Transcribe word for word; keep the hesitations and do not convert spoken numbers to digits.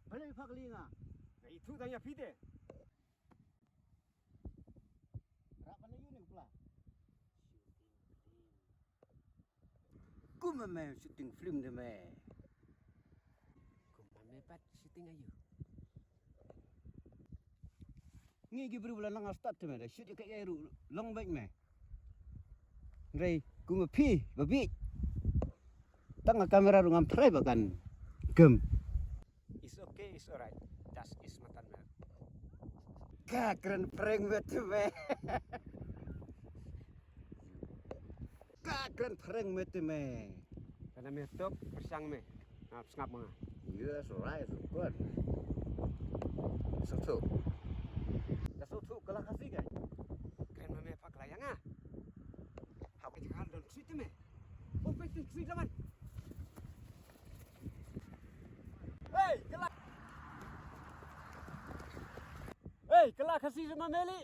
Balei pha kylli nga? Nga ithuh tang ïa phi te. Rap ban ïa u ne u pla. Kumba me shooting film de me. Kumba me pat shooting aïu. Ngi ki briew ba la nang start te me da shoot ïa kaei kaei ruh long beit me. Hynrei kumba phi ba bieit. Tang ka kamera ruh ngam tharai ba kan kem. It's okay, it's alright. Das ist matan me. Ka kren prank me te me. Ka kren prank me te me. Kana me tok pyrshang me. Ngap sngap ma nga. Yes, right, good. Sothu. Ka sothu ka la Khasi kai. Kren ma me pha ka la ïa nga. Hap ka jaka don treat te me. Oh, pek te treat laman. Hey, ka la. Hey, ka la Khasi ma me li.